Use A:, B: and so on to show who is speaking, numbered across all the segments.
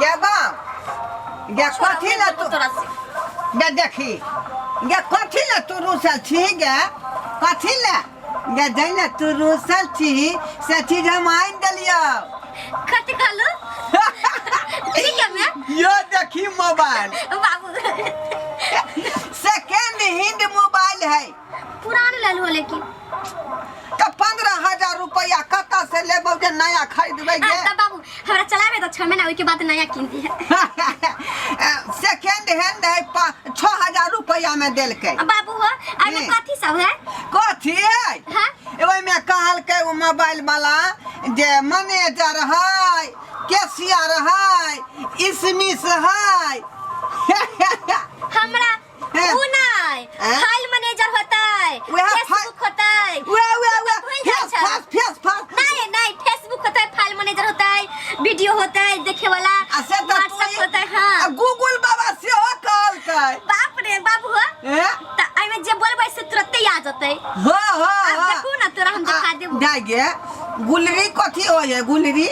A: गे बाप गे कथी ला तू
B: तोरा से
A: गे देखी गे कथी ला तू रूसल छी गे कथी ला गे जैला तू रूसल छी से चीज हम आनि देलियौ
B: कथी कहलू ठीक है मैं
A: यो देखी मोबाइल
B: बाबू
A: सेकेंड हैंड मोबाइल है
B: पुरान लल हो लेकिन
A: तऽ 15,000 रुपया कतऽ से लेबौ जे नया खरीदबै गे
B: तब बाबू हमरा चलाबे तो 6 महीना ओहिके बाद नया कीन दी है
A: सेकेंड हैंड है 6,000 रुपया में देलकै
B: बाबू हो अरे
A: जी।
B: कथी सब है
A: कथी है
B: हाँ
A: ओहिमे कहलकै ओ मोबाइल वाला जे मैनेजर है कैशियर है इसमिस है
B: हमरा
A: हैं?
B: उ नहीं
A: हैं?
B: फाइल मैनेजर होतै
A: उएह
B: फेसबुक होतै
A: उहे उहे उहे
B: भूल जाइ
A: फेस
B: छै।
A: फास फेस फास
B: नहीं नहीं फेसबुक होतै फाइल मैनेजर होतै वीडियो होतै देखे वाला
A: आ से तऽ
B: व्हाट्सएप होतै हां
A: आ गूगल बाबा सेहो कहलकै
B: बाप रे बाप हो
A: हैं?
B: त एहिमे जे बोलबै से तुरंते आ जेतै
A: हाँ हाँ
B: आब
A: हाँ
B: देखू ना तोरा हम देखा देबो
A: दाइ गे गुलरी कथी होइ है गुलरी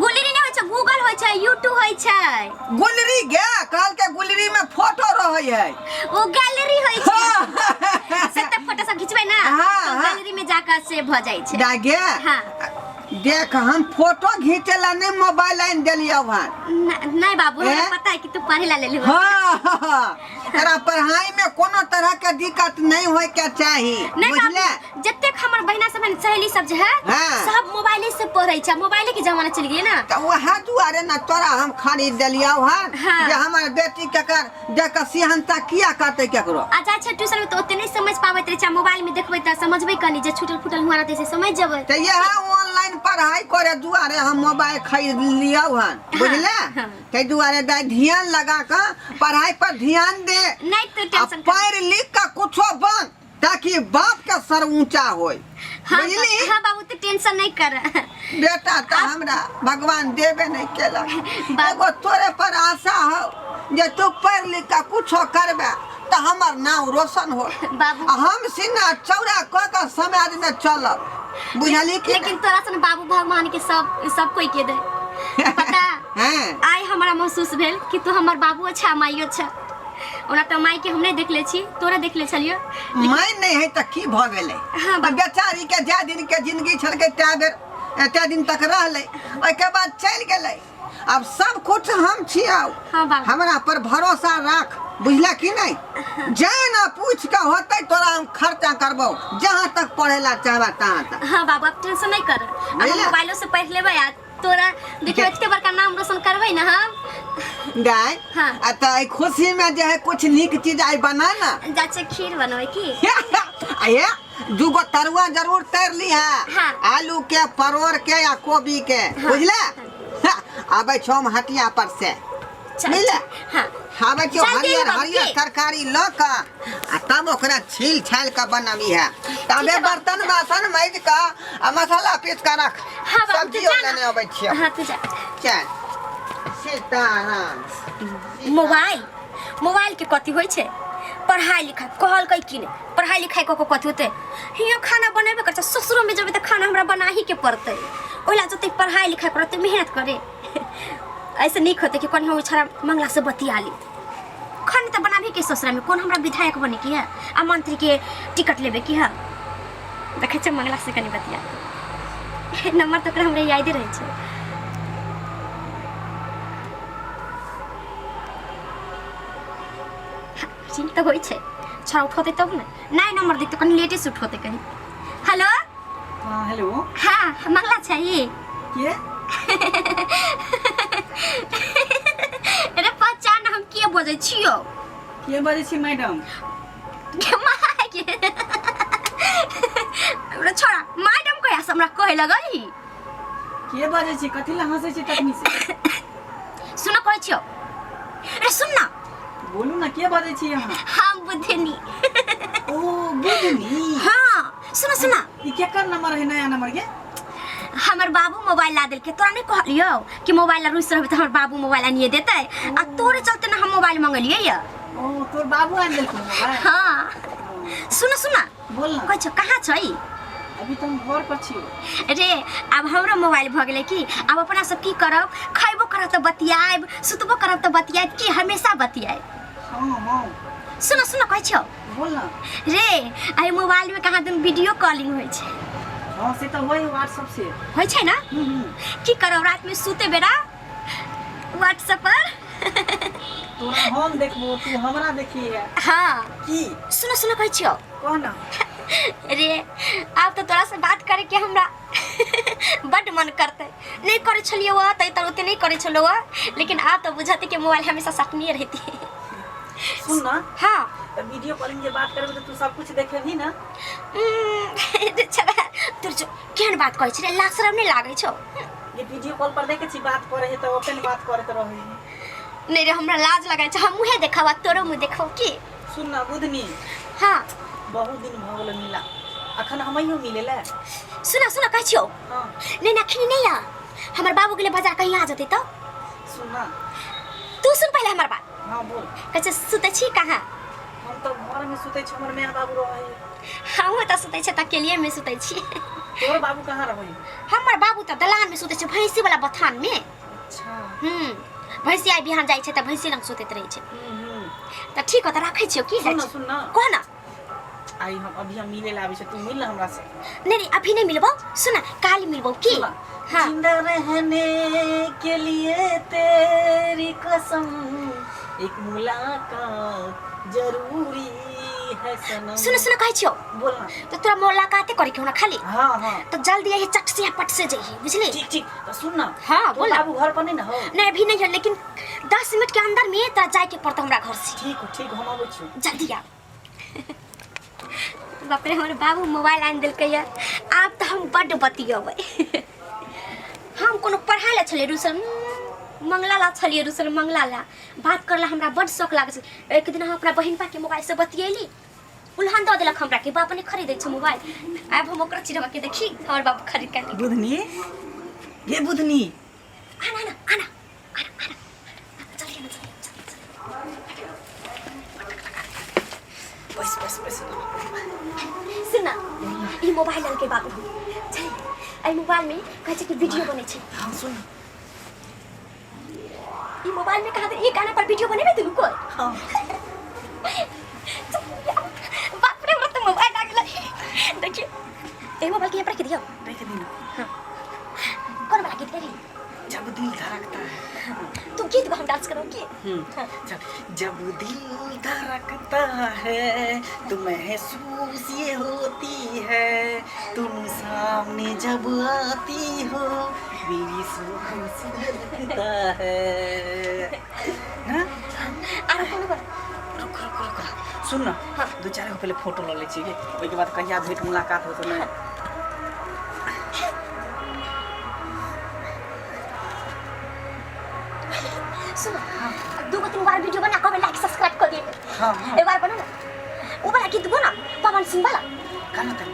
B: गुलरी नहि होइ छै गूगल होइ छै यूट्यूब होइ छै
A: गुलरी गे कहलकै गुलरी में फोटो रहै है
B: ओ गैलरी होइ छै से तऽ फोटो सब घिचबै ना
A: हाँ,
B: तो
A: हाँ।
B: गैलरी में जाकर से भऽ जाइ छै
A: दाइ गे
B: हाँ।
A: देख हम फोटो घीचे ला नहीं मोबाइल आनि देलियौ हन
B: नहीं बाबू हमरा
A: हैं?
B: पता है कि तू पढ़े ला लेलू
A: हाँ तोरा पढ़ाई में कोनो तरह के दिक्कत नहीं होय के चाही
B: नहीं
A: बुझले
B: बाबू जतेक हमर बहिना सब है, सहेली सब जे है
A: हाँ।
B: सब मोबाइले से पढ़ै छै मोबाइले के जमाना चलि गेलै ना
A: तऽ वएह दुआरे ने तोरा हम खरीद देलियौ हन
B: हाँ।
A: जे हमर बेटी केकर देख कऽ सिहनता किया करतै केकरो
B: आ जाइ छै ट्यूशन में तऽ ओते नहीं समझ पाबैत रहै छै मोबाइल में देखबै तऽ समझबै कनी जे छूटल फूटल हुआ रहतै से समझ जेबै
A: तऽ इएह ऑनलाइन पढ़ाई करे दुआरे हम मोबाइल खरीद लियौ हन बुझले
B: हाँ।
A: ताहि दुआरे दाइ ध्यान लगा कऽ पढ़ाई पर ध्यान दे
B: नहीं तो
A: आ
B: टेंशन
A: पढ़ लिख कऽ कुछो बन ताकि बाप के सर ऊंचा होय
B: हाँ
A: बुझली
B: हाँ बाबू तू टेंशन नहीं कर
A: बेटा तऽ हमरा भगवान देबे नहीं केलक
B: बाप-
A: एगो तोरे पर आशा हो जे तू पढ़ लिख कऽ कुछो करबे तऽ हमर नाम रोशन हो
B: बाबू
A: आ हम सीना चौड़ा कऽ कऽ समाज में चलब बुझली कि
B: लेकिन तोरा सन बाबू भगवान के सब सब कोई के दे पता
A: हैं
B: आइ हमरा महसूस भेल कि तू हमर बाबू अच्छा माइयो अच्छा ओना तऽ माई के हम नहि देखले छी तोरा देखले छलियो
A: माय नहि है तऽ की भऽ गेलै
B: हाँ, बाबू।
A: बेचारी के जाय दिन के जिंदगी छलकै तै बेर एते दिन तक रहलै ओहिके बाद चलि गेलै आब सब कुछ हम छियौ
B: हाँ बाबू
A: हमरा पर भरोसा राख बुझला कि नहीं जाना पूछ के होतै तोरा हम खर्चा करबौ जहाँ तक पढ़े ला चाहबा तहाँ तक
B: हाँ बाबू अब टेंशन नहीं कर अब हम
A: बुझला?
B: मोबाइलो से पढ़ लेबै आ तोरा देखियो एते बड़का नाम रोशन करबै ना हम
A: दाय
B: हाँ।
A: आ तऽ एहि खुशी में जे है कुछ नीक चीज आइ बना ना
B: जा छै खीर बनबै की
A: आ ये दूगो तरुआ जरूर तर ली है
B: हाँ।
A: आलू के परोड़ के या कोबी के बुझले आबै छौ हम हटिया पर से
B: चल,
A: बुझले
B: हाँ
A: आबै छौ
B: जल्दी
A: हरियर
B: बाबू,
A: हरियर
B: की?
A: तरकारी लऽ कऽ आ तब ओकरा छील छाल कऽ बनाबी है तबे
B: है बाबू।
A: बर्तन बासन माजि कऽ आ मसाला पीस कऽ रख
B: हाँ बाबू तू
A: सब्जियो
B: जा ना।
A: लेने अबै छियौ
B: हाँ तू जा
A: चल सीताराम
B: मोबाइल मोबाइल के कथी होइ छै पढ़ाई लिखाई कहलकै कि नहि पढ़ाई लिखाई कऽ कऽ कथी होतै हियाँ खाना बनेबे करै छै ससुरोमे जेबै तऽ खाना हमरा बनाही के पड़तै ओहि लए जतेक पढ़ाई लिखाई करतै मेहनत करे ऐसे नीक होतै कि कनि हम छोड़ा मंगलासँ बतिया ली खाना तऽ बनाबे के ससुरामे कोन हमरा विधायक बने के है आ मंत्री के टिकट लेबे के है देखै छियै मंगलासँ कनि बतिया नंबर तऽ ओकरा हमरा यादे रहै छै रिंग तऽ होइ छै छोड़ा उठौतै तब ने नहि नंबर देतै कनि लेटे से उठौतै कनि हेलो
C: हाँ हेलो
B: हाँ मंगला छै ई
C: के
B: अरे पहचान हम के बजै छियौ
C: के बजै छी मैडम
B: के माय के हमरा छोड़ा मैडम कहिया से हमरा कहै लगलही
C: के बजै छी कथी लए हँसै छी तखनी से
B: सुन कहै छियौ अरे सुन ना
C: बोलू ना के बजै छी अहाँ
B: हम बुधनी
C: ओ बुधनी
B: हाँ सुन सुन
C: ई केकर नंबर है नया नंबर के
B: हमर बाबू मोबाइल ला देलकै तोरा नहीं कहलियौ कि मोबाइल ला रुसि रहबै तऽ हमर बाबू मोबाइल आनिए देतै आ तोरे चलते ना हम मोबाइल मंगलियै यऽ
C: ओ तोर बाबू आनि देलखुन मोबाइल
B: हाँ सुन सुन
C: बोल ना
B: कहै छौ कहाँ छै
C: अभी तऽ हम घर पर छी।
B: रे आब हमरो मोबाइल भऽ गेलै की, आब अपना सब की करब, खयबो करब तऽ बतियाएब, सुतबो करब तऽ बतियाएब, की हमेशा बतियाएब।
C: हाँ हाँ।
B: सुनो सुनो, कहै छियौ।
C: बोल ना।
B: रे एहि मोबाइल में कहाँ दिन वीडियो कॉलिंग होइ छै।
C: हाँ से तऽ होइ व्हाट्सएप से
B: होइ छै ना?
C: हम्म हम्म।
B: की करब, रात में सुते बेरा व्हाट्सएप पर
C: तोरा हम देखबो, तू हमरा देखिए।
B: हाँ।
C: की?
B: सुनो सुनो, कहै छियौ।
C: कह ना।
B: रे आब तऽ तोरा से बात करे के हमरा बड मन करते। नहीं करे छलियै वह तै तर ओते नहीं करे छलो वह, लेकिन आब तऽ बुझते कि मोबाइल हमेशा साथमे रहती।
C: सुन ना।
B: हाँ।
C: तऽ वीडियो कॉलिंग जे बात करबे तऽ तू सब कुछ देखेबही ना?
B: छला तोर जो केहन बात कहै छै रे, लाज शरम नहीं लागै छौ?
C: ये वीडियो कॉल पर देखे छी बात करे है तऽ ओपन बात करैत रहे है।
B: नहीं रे, हमरा लाज लगै छै। हम मुँहे देखब आ तोरो मुँह देखब की?
C: सुन ना बुधनी।
B: हाँ।
C: बहुत दिन भऽ गेल मिला, अखन हम अइयो मिले ला।
B: सुना सुना, कहै छियौ।
C: हाँ।
B: नहीं ना, अखनी नहीं आ, हमर बाबू गेलै बाजार, कहीं आ जेतै तऽ।
C: सुन ना।
B: तू सुन पहिले हमर बात।
C: हाँ बोल।
B: कहै छै सुतै छी कहाँ?
C: हम तऽ घर में सुतै छी, हमर माय बाबू रहै है।
B: हमहूँ तऽ सुतै छियै तऽ अकेलिए में सुतै छी।
C: तोहर बाबू कहाँ रहै?
B: हमर बाबू तऽ दलान में सुतै छै, भैंसी वाला बथान में।
C: अच्छा।
B: भैंसी आइ बिहान जाइ छै तऽ भैंसी लग सुतैत रहै छै।
C: हम्म हम्म।
B: तऽ ठीक हो, तऽ राखै छियौ की?
C: सुन ना सुन ना।
B: कह ना।
C: आई हम अभी हम मिले ला आबै छी, तू मिल ना हमरा से।
B: नहीं नहीं, अभी नहीं मिलबो, सुना काल मिलबो की?
C: सुन ना।
B: हाँ।
C: जिंदा रहने के लिए तेरी कसम, एक मुलाकात जरूरी है सनम।
B: सुन सुन, कहै छियौ।
C: बोल ना।
B: तो तोरा मुलाकाते करे के हो ना खाली?
C: हाँ हाँ।
B: तो जल्दी यही चट से या पट से जइहे, बुझली?
C: ठीक ठीक, तो सुन ना।
B: हाँ,
C: तोर
B: बोल ना।
C: बाबू घर पर नहीं ना हो?
B: नहीं, अभी नहीं है, लेकिन 10 मिनट के अंदर में तोरा जाए के पड़तो हमरा घर से।
C: ठीक हो ठीक हो, हम आबै छी।
B: जल्दी आ। बाप रे, हमर बाबू मोबाइल आनि देलकै ये, आब तऽ हम बड्ड बतियेबै। हम कोनो पढ़ाइ लए छलियै रुसल, मंगला ला छलियै रुसल, मंगला ला बात करला हमरा बड्ड शौक लागै छै। एक दिन हम अपना बहिन के मोबाइल से बतियेली, उल्हन दऽ देलक हमरा के बाप नहि खरीदै छै मोबाइल। आब हम ओकरा चिढ़बा के देखी, हमर बाप खरीद के आनि।
C: बुधनी ये बुधनी।
B: आना आना आना आना आना, चलिए ना, चलिए चलिए।
C: बस बस बस।
B: सुन ना, ई मोबाइल लेलकै बाबू छै, एहि मोबाइल में कहै छै कि वीडियो बनै छै।
C: हाँ सुन।
B: ई मोबाइल में कहाँ ई गाना पर वीडियो बनेबै दुनू कोइ?
C: हाँ।
B: बाप रे, हमरा तऽ मोबाइल आ गेलै। देखिए, ए मोबाइल के यहाँ पर रख दियो।
C: रख दी ना।
B: कौन वाला गीत रे?
C: जब दिल धड़कता है।
B: तू गीत गा, हम डांस करो की?
C: हम्म। जब जब दिल धड़कता है तो महसूस ये होती है, तुम सामने जब आती हो मेरी सांस धड़कता है हाँ?
B: आरो कोनो बात?
C: रुक रुक रुक रुक, सुन ना।
B: हाँ।
C: दू चारि गो पहिले फोटो लऽ लै छी, ओहिके बाद कहिया भेंट मुलाकात होतौ नहि।
B: सुन, दू गो तीन बार वीडियो बना के लाइक सब्सक्राइब कर दिए।
C: हाँ हाँ।
B: एक बार बना ना, वो वाला गीत गो ना, पवन सिंह वाला।
C: कहाँ तक?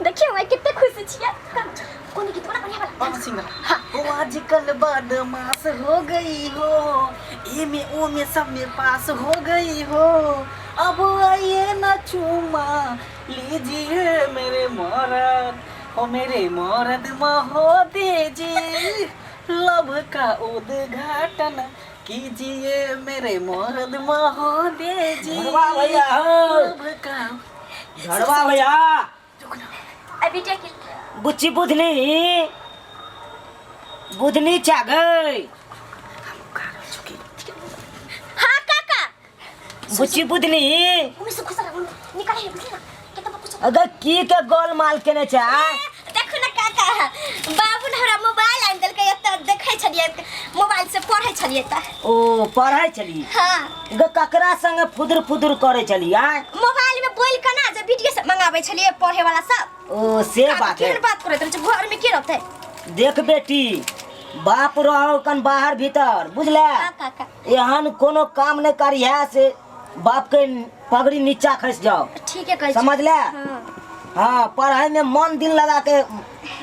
B: देखिए मैं कितने खुश छियै। कोन गीत बना, बढ़िया वाला।
C: पवन सिंह वाला।
B: हाँ।
C: ओ आजकल बदमाश हो गई हो, ए में ओ में सब में पास हो गई हो, अब आइए ना चूमा लीजिए मेरे मरद, हो मेरे मरद महोदय जी, लव का उद्घाटन कीजिए मेरे मरद महोदय जी।
D: झड़वा भैया हो।
C: लव का
D: झड़वा भैया।
B: अभी वीडियो के
D: बुच्ची बुधनी, बुधनी चा गई?
B: हाँ काका।
D: बुच्ची बुधनी।
B: उन्हें से खुश निकाले है, बुझली ना, कितना कुछ।
D: अगर की के गोल माल केने छै आ?
B: देखू ना काका, बाबू ने हमरा मोबाइल आनि देलकै, एतऽ देखै छलियै, मोबाइल से पढ़ै छलियै तऽ।
D: ओ पढ़ै छली?
B: हाँ।
D: ग ककरा संगे फुदुर फुदुर करै छली आ?
B: मोबाइल में बोल के ना जे वीडियो सब मंगाबै छलियै पढ़े वाला सब।
D: ओ से बात है।
B: केहन बात करैत रहै छै, घर में के रहतै?
D: देख बेटी, बाप रहो कन बाहर भीतर, बुझले?
B: हाँ काका।
D: एहन कोनो काम नहीं करिहे से बाप के पगड़ी नीचा खस जाओ।
B: ठीक है, कहै छी।
D: समझ ले।
B: हाँ।
D: हाँ, पढ़ाई में मन दिल लगा के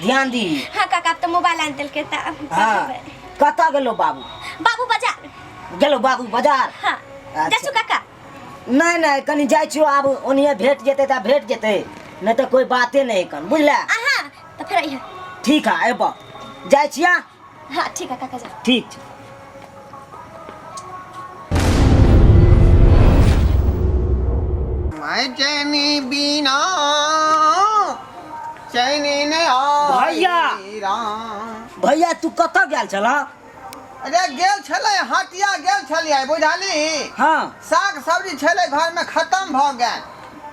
D: ध्यान दी।
B: हाँ काका, अब तऽ मोबाइल आनि देलकै तऽ
D: हाँ।
B: पढ़बै।
D: कतऽ गेलो बाबू?
B: बाबू बाजार।
D: गेलो बाबू बाजार?
B: हाँ।
D: अच्छा।
B: जाइ काका।
D: नहीं नहीं, कनी जाइ छियो, आब ओनिये भेट जेतै तऽ भेट जेतै, नहीं तो कोई बाते नहीं कन बुझला।
B: हाँ तो फिर अइहे।
D: ठीक है अबो जाइ छिया।
B: हाँ ठीक है काका जा।
D: ठीक छै।
A: मैं चैनी बिना चैनी ने आई
D: भैया।
A: राम।
D: भैया तू कतऽ गेल छलह?
A: अरे गेल छलै हटिया गेल छलियै बुझली।
D: हाँ।
A: साग सब्जी छलै घर में खत्म भऽ गेल।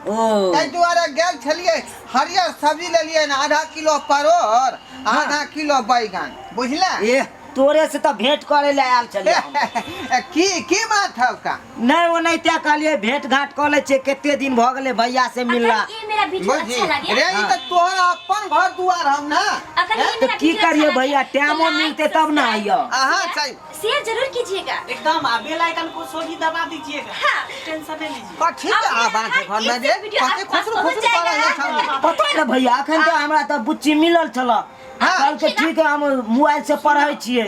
D: ओ
A: ताहि दुआरे गेल छलियै हरियर सब्जी लेलियै ने आधा किलो परोड़ आधा किलो बैगन बुझले।
D: ए तोरे से तऽ भेंट करे ले आयल छलियै हम।
A: की की बात हौ का?
D: नहीं वो नहीं त्या कहलियै भेंट घाट कऽ लै छियै, कते दिन भऽ गेलै भैया से मिलला।
B: अगर ये मेरा वीडियो
A: बुझी
B: अच्छा लगे
A: रे ई तऽ तोहर अपन घर दुआर हम ना।
B: अगर ये
D: तो
B: मेरा
D: की
B: वीडियो अच्छा
D: करिए
B: लगे,
D: भैया,
B: तो
D: टाइमो
B: लाइक,
D: मिलते तब ना
B: सब्सक्राइब,
D: आइयो।
A: अहाँ चाही
B: शेयर जरूर कीजिएगा।
C: एकदम आ बेल आइकन को सो भी दबा दीजिएगा।
B: हाँ।
C: टेंशन नहीं लीजिए।
A: कथी के
B: अब
A: आवाज
B: मेरा
A: घर में
B: हर
A: रे?
B: एक वीडियो
A: कथी
B: आपके पास
A: खुसरू
B: पहुंच
A: खुसरू करै
B: जाएगा।
A: है?
D: पता है ना भैया अखन तऽ हमरा तऽ बुच्ची मिलल छल।
A: हाँ।
D: कहलकै ठीक है हम मोबाइल से पढ़ै छियै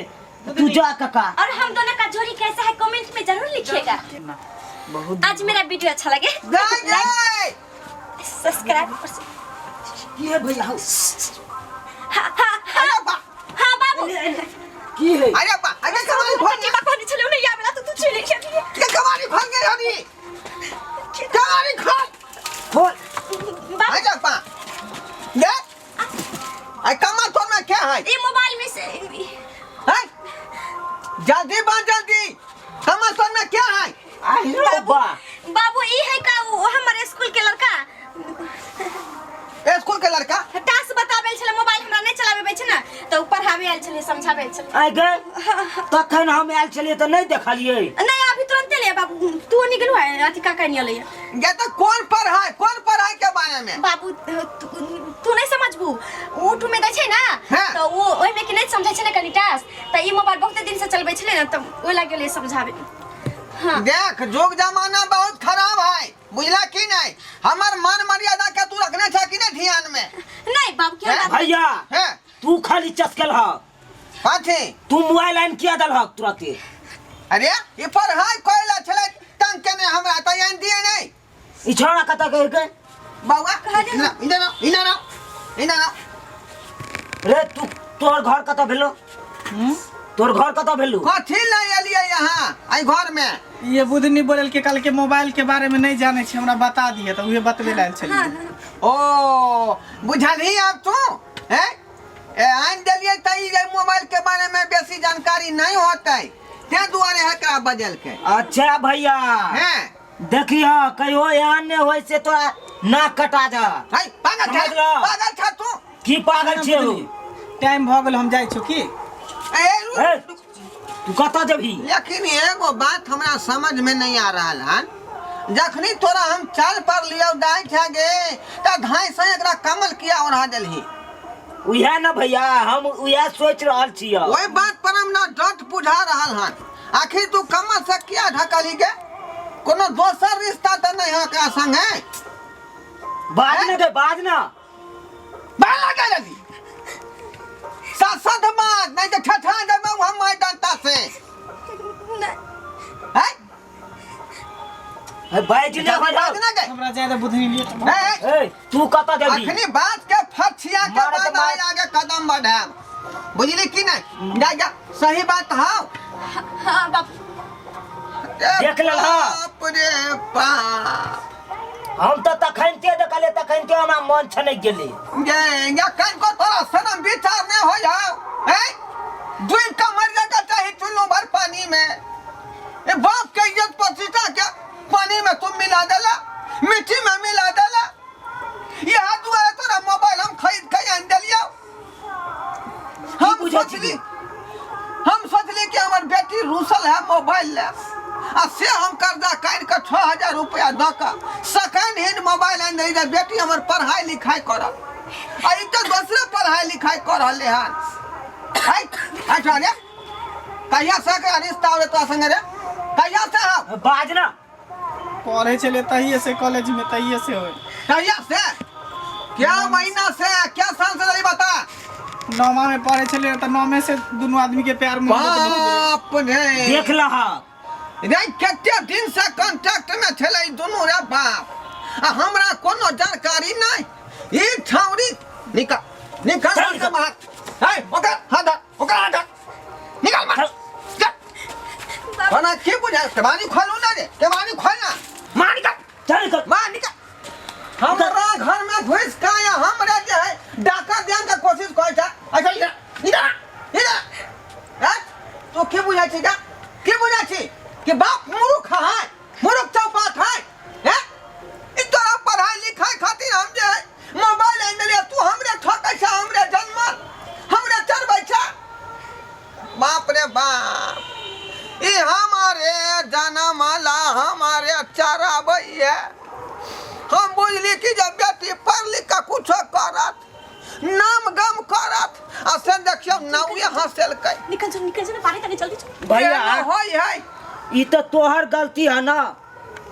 D: तू जा काका।
B: और हम दोनों का जोड़ी कैसा है कमेंट में जरूर लिखिएगा।
C: बहुत
B: आज मेरा वीडियो अच्छा लगे
A: गई गई
B: सब्सक्राइब और
D: की है भैया हौ?
B: हाँ हाँ हाँ
A: अरे बा
B: हाँ बाबू
D: की है?
A: अरे बा अरे कमारी खोल
B: कटी बा कोनी चले नहीं आवेला तो तू चले गया।
A: के कमारी खोल गई हनी कमारी खोल
D: खोल।
B: बाबू
A: अरे बा ले आई कमर तोर में क्या है?
B: ये मोबाइल में से
A: हैं? जल्दी बा जल्दी कमर तोर में क्या है?
D: आई रो बा।
B: बाबू ई है का वो हमारे स्कूल के लड़का
A: स्कूल के लड़का
B: टास्क बताबे छले मोबाइल हमरा नहीं चलाबे छै ना तो पढ़ाबे आयल छले समझाबे आयल छले।
D: आइ गए तखन हम आयल छलियै तऽ नहीं देखलियै।
B: नहीं अभी तुरंत ले बाबू तू नहीं गेलु है अथी काका नहीं अलै
A: ये तो कौन पढ़ाई कौन पढ़ाई के बारे में?
B: बाबू तू नहीं समझबू ऊ टू में दै छै ना
A: हाँ।
B: तो वो ओइ में के नहीं समझै छै ना कनी टास्क त ई मोबाइल बहुत दिन से चलबै छले ना त ओइ लागे गेलै समझाबे। हाँ
A: देख जुग जमाना बहुत खराब है बुझला की नहीं? हमर मान मर्यादा के तू रखने छ कि नहीं ध्यान में?
B: नहीं बाबू क्या
A: हैं?
B: बात
D: भैया
A: हैं
D: तू खाली चस्कल ह
A: कथी?
D: तू मोबाइल आनि किया देलहक तुरते?
A: अरे ई पढ़ाई कोइला छलै तंग केने हमरा त आनि दिए नहीं।
D: ई छौड़ा कतऽ गए के?
A: बौआ इधर इधर आओ, इधर आओ, इधर आओ।
D: रे तू तोहर घर कतऽ भेलो? तोहर घर कतऽ भेलो?
A: कथी ले एलियै यहाँ आई घर में?
C: ये बुधनी बोलल के कल के मोबाइल के बारे में नहीं जाने छी हमरा बता दिए तो उहे बतबे लायल छलियै।
A: ओ बुझलही आब तू हैं? ए आनि देलियै त ई जे मोबाइल के बारे में बेसी जानकारी नहीं होतै तें दुआरे एकरा बजलकै।
D: अच्छा भैया
A: हैं
D: देखियो कहियो एहन नहीं होय से तोरा नाक कटा दे।
A: है पागल छ
D: समझ लो।
A: पागल छ तू।
D: की पागल छियै हो?
C: टाइम भऽ गेल हम जाइ छी की।
A: ए रुक,
D: ए,
A: रुक।
D: तू कतऽ जेबही?
A: लेकिन एगो बात हमरा समझ में नहीं आ रहा हन जखनी तोरा हम चाल पर लियो दाई छा गे त धाई से एकरा कमल किया ओढ़ा देलही।
D: उएह न भैया हम उएह सोच रहल छियै।
A: ओहि बात पर हम ना डट बुझा रहल हन आखिर तू कमल से किया ढकली गे? कोनो दोसर रिश्ता त नहीं है एकरा संगे?
D: बाज न गे बाज न।
A: बाल लगा जल्दी सात सात बाज नहीं तो ठठा देबो हम माय डंटा से।
B: नहीं
A: हैं?
D: हे, बाज न
A: बाज
D: भैया।
A: ना गे।
C: हमरा जाय दे बुधनी लेट भऽ
A: ए,
D: ए तू कतऽ जेबही?
A: अखनी बात के फछिया के
D: मारे
A: बाद
D: तऽ मार।
A: आइ आगे कदम बढ़ायब बुझली कि नहीं? जा जा सही बात हौ।
B: हाँ बाबू
D: देख लेलह।
A: बाप रे बाप।
D: हम तऽ तखनते देखलियै तखनते हमरा मन छनकि गेलै।
A: गे या कनको तोरा शरम विचार नहीं होय हौ हैं? डूब के मर जाके चाही चुल्लू भर पानी में। ए बाप के इज्जत प्रतिष्ठा के पानी में तुम मिला देला मिट्टी में मिला देला। यह दुआरे तोरा मोबाइल हम खरीद के आनि देलियौ। हम
D: बुझै
A: सोचली
D: छी?
A: हम सोचली कि हमर बेटी रूसल है मोबाइल ले आ से हम कर्जा काटि के 6000 रुपया दऽ के सेकेंड हैंड मोबाइल आनि देली जे बेटी हमर पढ़ाई लिखाई करत आ ई तऽ दोसरे पढ़ाई लिखाई कऽ रहलै हन। है अच्छा रे कहिया से एकरा रिश्ता होले तोरा संगे रे? कहिया से हौ?
D: बाज न।
C: पढ़ै छलै तहिए से कॉलेज में तहिए से होय।
A: कहिया से? क्या महीना से क्या साल से रही बता?
C: नौमा में पढ़ै छलियै तऽ नौमे से दुनू आदमी के प्यार मोहब्बत भऽ गेलै।
A: बाप रे
D: देख लहक
A: रे कते दिन से कांटेक्ट में छलै ई दुनू रे बाप आ हमरा कोनो जानकारी नहीं। ई छाउरी निकाल निकाल
D: चल,
A: हाथ
D: निकाल।
A: बाहर है ओकर हाथ धर, ओकर हाथ धर। निकाल मार
D: चल।
A: चल खाना के बुझा केवानी खोलू ना रे केवानी खोल ना मार निकाल
D: चल निकल
A: मार निकाल हमरा घर में घुस के आया हमरा जे है डाका देने के कोशिश करै छै अच्छा इधर इधर इधर हैं तो के बुझाइ छै जा के बुझाइ छै कि बाप मूर्ख है मूर्ख चौपाट है हैं ई तोरा पढ़ाई लिखाई खातिर हम जे है मोबाइल आनि देलियै तू हमरे ठकै छै हमरे जन्मल हमरे चढ़बै छै बाप रे बाप ई हमारे जनमला हमारे चराबैया हम बुझली कि जब बेटी पढ़ लिख कऽ कुछो करत नाम गम करत आ से देखियौ नाउए हँसेलकै
B: निकल जो निकल जो ना पानी तनी जल्दी जो
D: भैया
A: एना होइ है
D: ई तऽ तोहर गलती है ना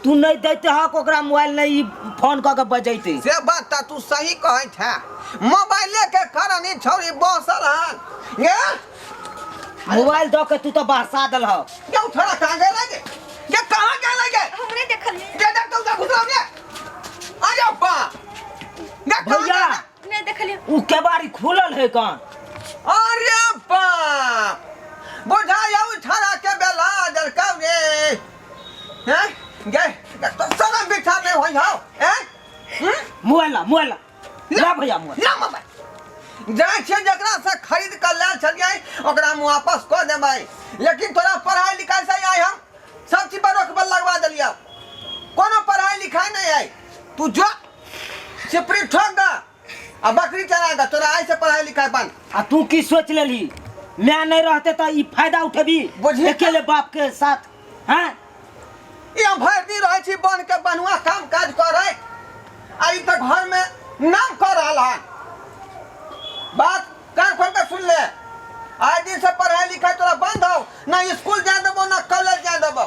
D: तू नहीं दैते हक ओकरा मोबाइल नहीं ई फोन कऽ के बजैते
A: से बात तऽ तू सही कहै छे मोबाइले के कारण ई छौरी बसल हन गे
D: मोबाइल दऽ के तू तऽ बहसा देलह
A: गे उ छोड़ा कहाँ गेलै गे गे कहाँ गेलै गे
B: हमरे देखलिए
A: गे देख तो उधर घुसलौ गे अरे बा गे कहाँ
D: भैया
A: गेलै?
B: नहीं देखलिए
D: उ केबाड़ी खुलल है कन
A: अरे बाप बुझाइ उ छोड़ा के बेला देलकौ रे हैं गे तो सनम बिठा नहीं होई हौ हैं हम्म?
D: मोबाइल ला मोबाइल ला ला भैया मोबाइल
A: ना मोबाइल जाइ छियै जकरा से खरीद कऽ लायल छलियै ओकरा हम वापस कऽ देबै लेकिन तोरा पढ़ाई लिखाई से आइ हम सब चीज पर रोकबल लगवा देलियै कोनो पढ़ाई लिखाई नहीं आई तू जो सिपरी ठोक द आ बकरी चरा द तोरा आइ से पढ़ाई लिखाई बंद
D: आ तू की सोच लेलही माय नहीं रहते तऽ ई फायदा उठेबी
A: बुझही
D: अकेले बाप के साथ हैं
A: ई हम भरि दिन रहै छी बन के बनुआ काम काज करै आ ई तऽ घर में नाम कऽ रहल हन बात कान खोल के सुन ले आइ दिन से पढ़ाई लिखाई तोरा बंद हो ना स्कूल जाए देबो ना कॉलेज जाए देबो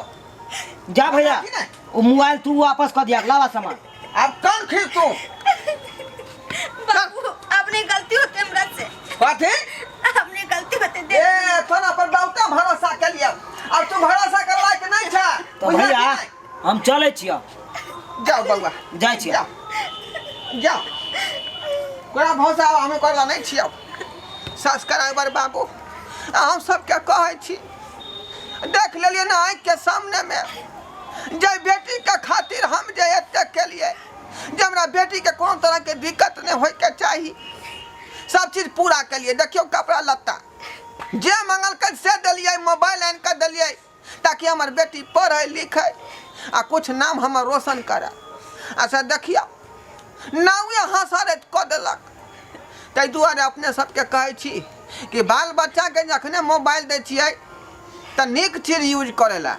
D: जा भैया
A: की नहीं?
D: वो मोबाइल तू वापस कर दिया लावा सामान
A: अब कान खींच तू
B: बाबू अपने गलती होते हमरा से
A: कथी
B: अपने गलती होते दे
A: ए तोरा पर बहुते भरोसा के लिए अब तू भरोसा करवा के नहीं छा
D: तो
A: बुझला कि
D: भैया
A: नहीं?
D: हम चलै छियै
A: जाओ बउआ
D: जाइ छियै
A: जाओ जाओ कोना भरोसा हमें करला नहीं छियौ सब्सक्राइबर बाबू आ हम सबके कहै छी देख लेलियै ने आँखि के सामने में जे बेटी के खातिर हम जे एतेक केलियै जे हमरा बेटी के कोनो तरह के दिक्कत नहीं होय के चाही सब चीज पूरा केलियै देखियौ कपड़ा लत्ता जे मंगलकै से देलियै मोबाइल आनि कऽ देलियै ताकि हमर बेटी पढ़ै लिखै आ कुछ नाम हमर रोशन करय अच्छा देखियौ नावे हँसरैत कऽ देलक ताहि दुआरे अपने सबके कहै छी कि बाल बच्चाके जखने मोबाइल दै छियै तऽ नीक चीज यूज करै लए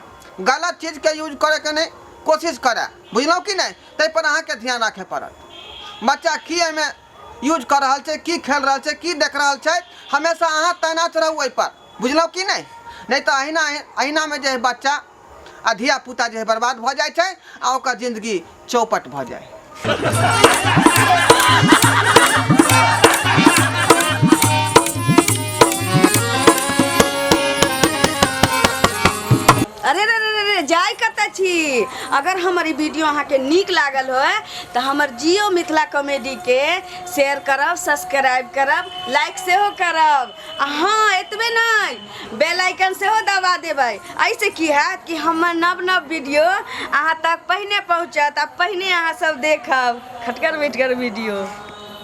A: गलत चीजके यूज करैके नहि कोशिश करय बुझलहुँ कि नहि ताहिपर अहाँके ध्यान राखय पड़त बच्चा की एहिमे यूज कऽ रहल छै की खेल रहल छै की देख रहल छै हमेशा अहाँ तैनात रहू ओहिपर बुझलहुँ कि नहि नहि तऽ अहिना अहिनामे जे है बच्चा आ धिया पुता जे है बर्बाद भऽ जाइ छै आ ओकर जिंदगी चौपट भऽ जाइ।
E: अरे रे रे रे रे जाय कतऽ छी अगर हमर ई वीडियो अहाँके नीक लागल होय तऽ हमर जियो मिथिला कॉमेडीके शेयर करब सब्सक्राइब करब लाइक सेहो करब आ हँ एतबे नहि बेल आइकन सेहो दबा देबै एहिसँ की हैत कि हमर नव नव वीडियो अहाँ तक पहिने पहुँचत आ पहिने अहाँ सब देखब खटगर मिठगर वीडियो।